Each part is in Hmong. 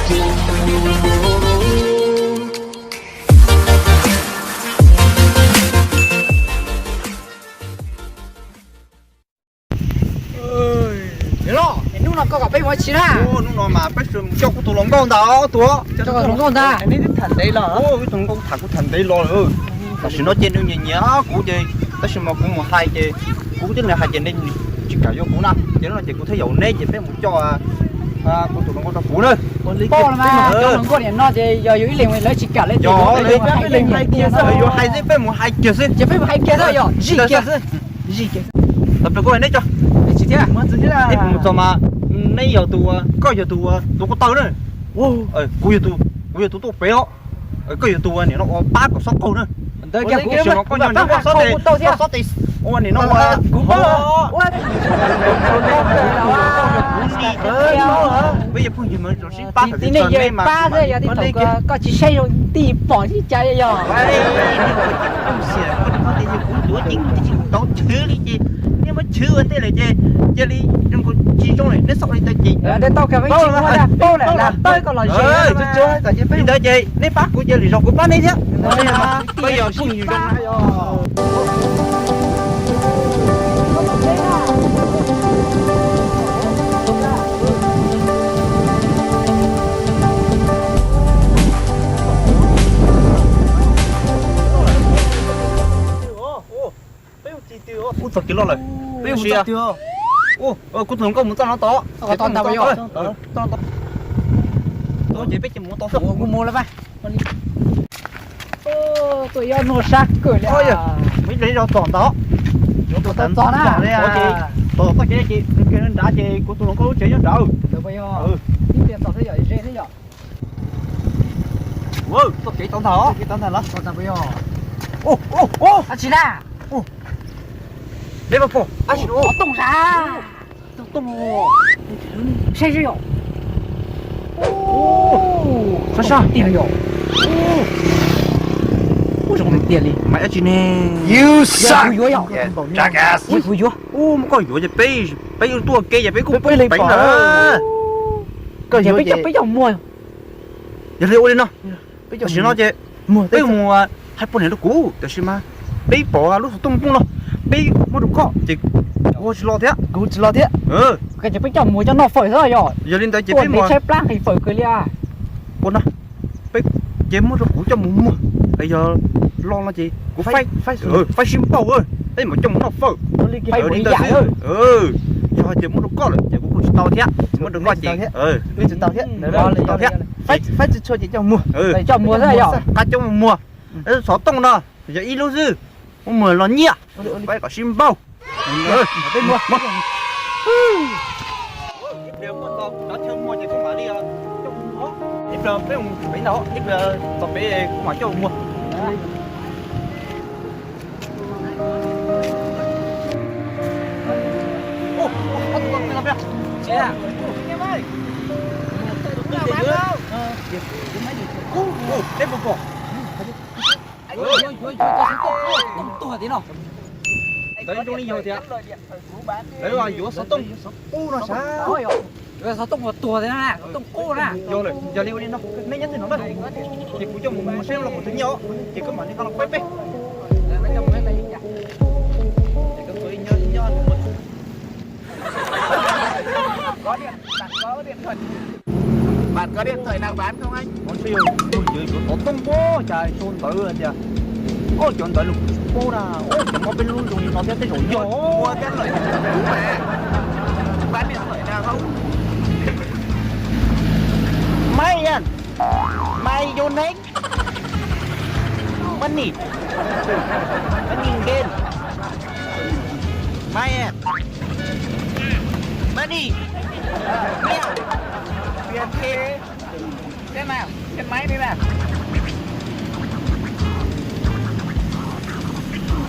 Niam loj, hnub no koj kom peb mus ua tsi na? Hnub no mas peb mus coj kuv tus hluas nkauj ntag ob tug. Coj kuv tus hluas nkauj ntag. Wb tus hluas nkauj tham kuv tham ntev los lawm, tam sim no ces nws nyiam nyiam kuv ces, tab sis mas kuv mus hais ces, kuv twb hais ces nws tsis kam yuav kuv na, ces hnub no ces kuv thiaj yuav neb ces peb mus coj kuv tus hluas nkauj rau kuv na. Pom los mas, cov hluas nkauj niam no ces yog yus ib leeg lawv tsis kam li ces yuav hais kiag xwb, peb mus hais kiag xwb, yog zij kiag xwb. Tau peb kuj hais neb tso, neb mus txog mas neb yog tus, koj yog tus, tus ko taw na, kuv yog tus, kuv yog tus tuaj pem os, koj yog tus niam no ua pab kom xob qaug na. Ntawd koj nyob nyob xob tes, xob tes ua niam no ua, kuv li, peb yog phooj ywg mas los sib pab, tib neeg yog pab xwb, yog tib thaum koj tsis saib zoo tij pom sib cav yog. Kuv yuav ces kuv tau chwv li ces, nej muab chwv ua ntej lawm ces, cia li zoo nkaus tsis zoo lawm neb xob li ntawd ces, paub lawm, paub lawm, tawb koj los ze li ntawd ces neb pab kuv ces lwm zaus kuv pab neb thiab. Peb yog phooj ywg zoo na. Kuv txog kev loj lawm, peb mus tsis, kuv tus hluas nkauj mus txoj no tod, ces peb mus tod. Ces peb ces mus tod xwb. Tuaj yog nuag sab kawg li. Mus ib pliag zog txog ntawd. Yuav txog txog na. Txog txoj kev ces nrad ces kuv tus hluas nkauj lub tsev nyob nrad. Ib pliag txog xwb yom, ze xwb yom. Txoj kev tod ntag os. Dab tsi na? Deb pog, xov tooj sab. Xov tooj. Sab sab tiag yom. Ua zoo tiag li. Mas dab tsi ne? Kuv yuav yom. Kuv yuav. Muab koj yuav ces peb, peb yuav tuaj kev ces peb kuj peb li peev lawm. Koj yuav ces peb coj muag. Yog li ua li no, tam sim no ces peb mus hais poj niam rau kuv, tiam sis mas peb pom lub xov tooj poob no, peb muab rau koj ces kuv tsis los thiab. Kuv tsis los thiab. Ces peb coj mus coj noj fawm xwb yom. Yog li ntawd ces peb mus tshaib plab nqhis fawm kawg li. Ua no, peb ces muab rau kuv coj mus muag, yog los no ces kuv faib sib npaug, peb mam coj mus noj fawm. Li ntawd xwb. Yog hais tias muab rau koj lawm ces kuv kuj tsis tau thiab, muab rau koj ces tsis tau thiab, tsis tau thiab. Faib tsis tshua ces coj muag, coj muag xwb yom. Qab coj mus muag, xov tooj no yog ib lub xwb, muab muag los nyiaj, faib kom sib npaug. Ib pliag muaj ntau cov chaw muag ces kuv mam li coj mus muag. Ib pliag peb mus pem ntawd, ib pliag txog pem kuv mam coj mus muag. Ntawd zoo li yog tias lawv yuav xov tooj qub no sav. Yuav xov tooj uas tuag thiab na, xov tooj qub na. Yog lawm, yog li ua li no, neb nyob twg no na, ces kuv coj mus mus seb los kuv tus nyiaj os, ces koj mam li nqa los faib peb. Bạn có điện thoại nào không? Bạn có điện thoại nào bán không anh? Ua ntej yuav xov tooj ua cas sau ntawv tias, ua cov ntawv lus paub na, ua cov mob peb lub zoo li no thiab tej zaum yog ua thiab lawm. Bán điện thoại nào không? Mày à? Mày vô nếng. Money. Money game. Mày à? Money. Tiền thế. Xem nào, xem máy đi nào.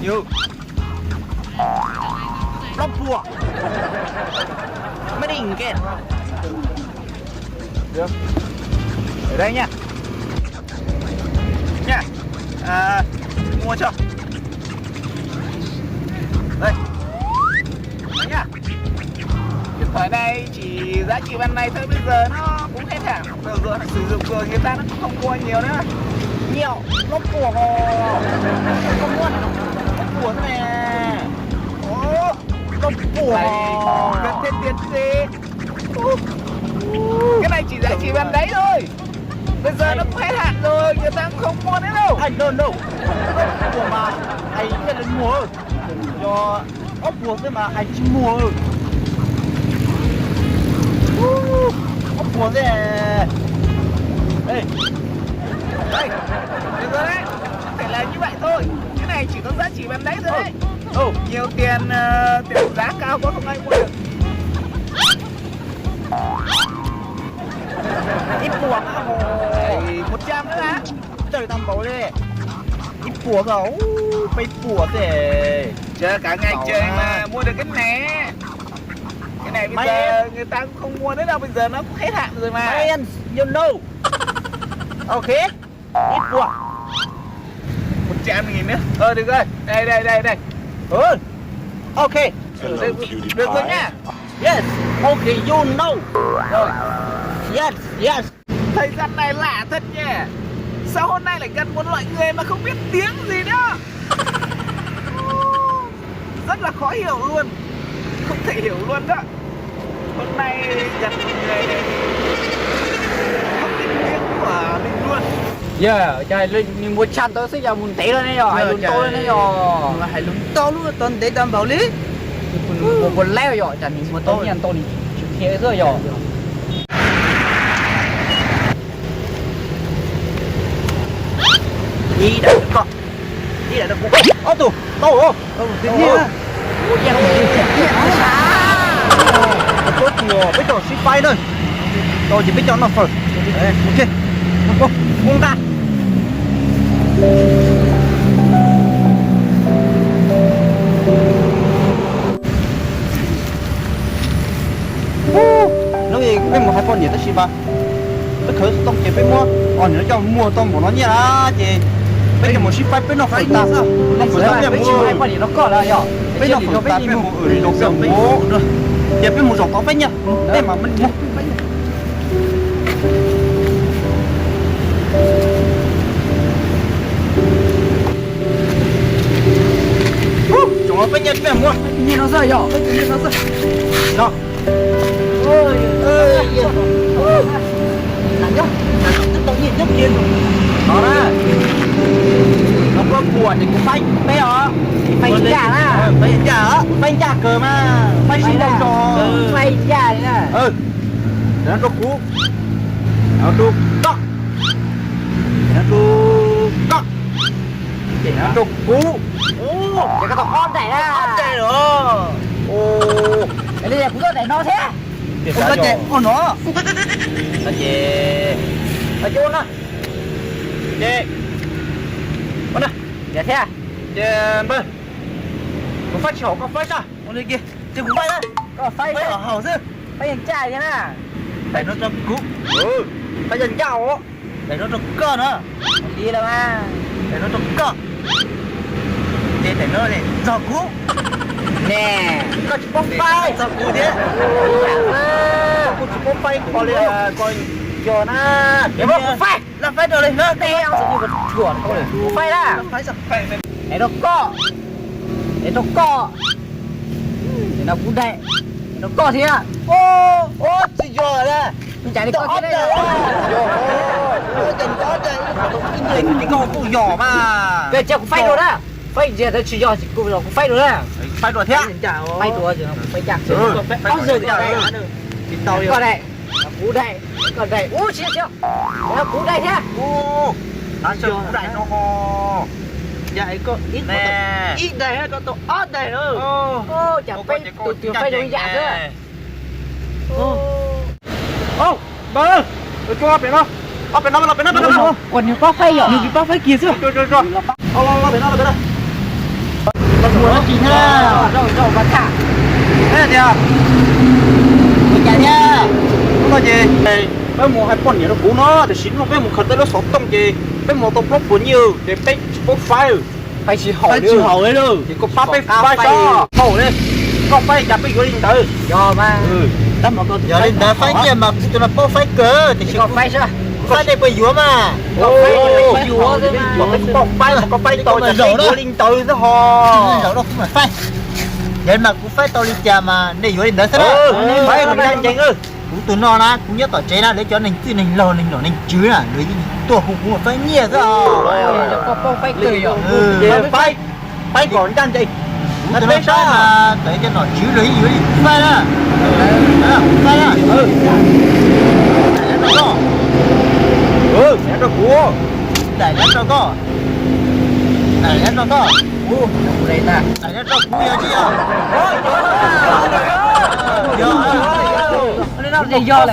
Yo. Lốp pua. Money game. Được. Ở đây nha. Nha. À, mua chưa? Đây. Đấy nha. Điện thoại này chỉ giá trị ban này thôi, bây giờ nó cũng hết hạn rồi. Sử dụng rồi người ta nó cũng không mua nhiều nữa. Nhiều, nó của. Không mua, nó của thế này. Ồ, nó của. Cần thêm tiền chứ gì. Cái này chỉ giá trị bàn đáy thôi. Bây giờ nó cũng hết hạn rồi, người ta cũng không mua nữa đâu. I don't know. Nó của mà ai biết đến mua. Cho Ốc puas xwb mas ai tsis muag. Ốc puas xwb. Ê, ê, được rồi đấy. Có thể là như vậy thôi. Cái này chỉ có giá trị ban nãy thôi đấy. Ồ, nhiều tiền, ờ, tiền giá cao quá không ai mua được. Ib puas, một trăm nữa hả? Chơi tao bầu đi. Ib puas thôi, peb puas xwb. Chờ cả ngày trời mà mua được cái này. Cái này bây giờ người ta cũng không mua nữa đâu, bây giờ nó cũng hết hạn rồi mà. Mày ăn, you know. Ok. Ib puas. Một trăm nghìn nữa. Ờ, được rồi. Đây, đây, đây, đây. Ừ. Ok. Được, được rồi nha. Yes. Ok, you know. Rồi. Yes, yes. Thời gian này lạ thật nhỉ. Sao hôm nay lại gần một loại người mà không biết tiếng gì đó. Rất là khó hiểu luôn. Không thể hiểu luôn đó. Hôm nay gần một người này không biết tiếng của mình luôn. Yog, nws muaj tshaj ntawd xwb yog mus ntev lawm ne yog, hais lus ntau lawm ne yog. Hais lus ntau lub tau ntev tau npaum li. Mus puas laib yog, cas nws muaj tau nyiaj ntau nws tsis qhia xwb yog. Ib daim rau koj, ib daim rau kuv, ob tug tau. Peb coj sib faib na, tau ces peb coj noj fawm. Ok, mus nqa. Hnub peb mus hais poj niam tab sis mas peb khawv xov tooj ces peb muab os niam coj muag tau npaum no nyiaj na, ces peb coj mus sib faib peb noj fawm tas, noj fawm tas peb mus, peb noj fawm tas peb mus, peb mus, ces peb mus zaum tod peb nyiaj, peb mas muag. Tsoom peb nyiaj peb muag. No. No na, no kuv puas ces kuv faib peb os. Faib ncaj na. Faib ncaj, faib ncaj kawg mas, faib sib nraus zog. Faib ncaj li na. Rau kuv, rau koj, rau koj, rau kuv. Ces koj tau ob daim na. Ob daim lawm. Li kuv tau daim no thiab. Koj ces ua no. Ces, ces ua no. Ces ua no. Thiab. Ces npawg, kuv faib tsis haum koj faib tso. Ua li kiag, ces kuv faib na. Koj faib haum xwb. Faib yeej caj li na. Daim no rau kuv. Faib yeej caj os. Daim no rau koj na. Li los mas. Daim no rau koj. Ces daim no ne txog kuv. Ne, koj tsis paub faib txog kuv thiab. Koj kuj tsis paub faib ko li ko yog na. Kuv faib. Los faib rau li na. Kuv faib na. Daim rau koj. Daim rau koj. Daim no kuv daim. Daim rau koj thiab. Ua tsis yog na. Kuv cais li koj thiab. Koj kuj yog mas. Koj cia kuv faib dua na. Faib ntxiag tau tsis yog kuv, kuv faib dua na. Faib dua thiab. Faib dua, kuv faib caj. Koj daim, kuv daim, koj daim, ub tsis yog, kuv daim thiab. Kuv daim no. Ib daim koj tau ob daim na. Cas peb tus twg faib zoo ib yam xwb. Npawg, tso pem no, ob pem no, pem no, pem no. Ua nws pab faib yom, nws pab faib kiag xwb. Los pem no, los pem no. Los pem no. Tias, ua cas thiab? Hnub no ces peb mus hais poj niam rau kuv no, tiam sis hnub no peb mus khaws tau lub xov tooj ces peb mus tau plaub puas nyiaj ces peb tsis paub faib. Faib tsis haum li. Ces koj pab peb faib saib. Haum li. Koj faib cas peb yuav li ntawd. Yog mas. Yog li ntawd faib nyiaj mas kuv tus no paub faib kawg tiam sis koj faib saib. Faib nej puas yuav mas? Yuav, koj faib mas koj faib tau, yuav li ntawd xwb ho. Zaum no kuv mam faib. Yog mas kuv faib tau li cas mas nej yuav li ntawd xwb. Faib kom ncaj ncees. Kuv tus no na, kuv nyob tom tsev na, lawv cov neeg txwj neeg laug neeg nom neeg tswv na, lawv yeej tuaj hu kuv faib nyiaj xwb. Faib kom ncaj ncees. Kuv tus no faib mas tawm cov nom tswv lawv yeej yuav li kuv faib na. Kuv faib na. Daim nyob rau kuv. Daim nyob rau koj. Daim nyob rau koj. Daim nyob rau kuv yog tsis yog? Yog.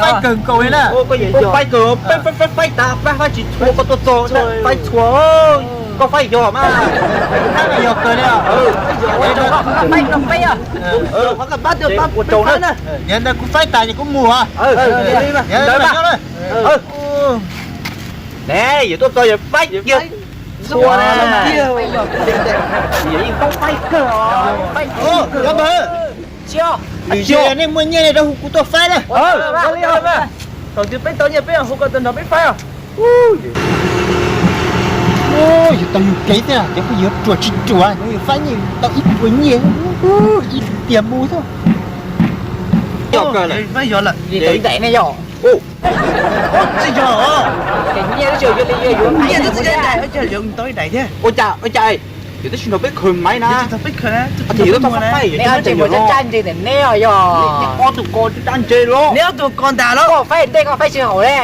Faib kawg nkaus li na. Faib kawg, faib faib tas pab faib tsis txhua koj tuaj txog faib txhua. Koj faib yog mas. Yog kawg li. Yog ntawd kuv faib tas ces kuv mus. Ne, yog tuaj txog yog faib kiag txhua na. Yog yeej paub faib kawg os. Yog mas. Lwm zaus nej muaj nyiaj nej rov hu kuv tuaj faib na. Thaum twg peb tau nyiaj peb hu koj tuaj nrog peb faib os. Yuav tau yus kev thiab, cov phooj ywg ruam tsis ruam, yus faib nyiaj tau ib puas nyiaj, ib tiag mus xwb. Faib yog lawm, tsis yog, nyiaj tsis yog li, yuav nyiaj tsis yog daim, tau ib daim thiab. Ua cas, ua cas, yus twb tsis nrog peb khaws maiv na. Yus twb tsis nrog peb khaws na, yus twb tsis nrog peb khaws na. Neb ob tseem muaj caj ntseg ntawm neb os yog. Ob tug ko caj ntseg los. Neb ob tug ko ntag los. Koj faib ntej koj faib tsis haum le.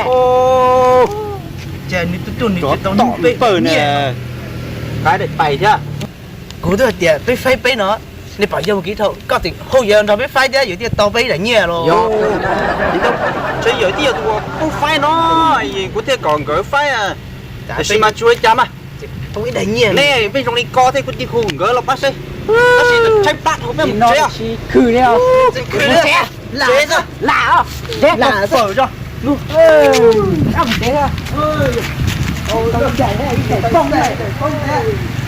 Ces nws tuaj tuaj nws tsis tau nws peb pawg ne. Qaib daim pais thiab. Kuv twb hais tias peb faib peb no, nej pom yog mus kiv dhau koj tseem hu yawg nrog peb faib thiab yawg thiaj tau peb ib daim nyiaj los. Yog, tseem yog tus uas kuv faib no, kuv thiaj kom nkawd faib. Tiam sis mas tsis ua li cas mas. Tau ib daim nyiaj. Nej peb zoo li ko thiab kuv cia hu nkawd los pab seb. Tab sis tshaib plab dhau peb mus tsev os. Khwv li os. Khwv li os. Lam os. Lam fawm tso. Mus tsev. Tau daim, ib daim poob, ib daim poob.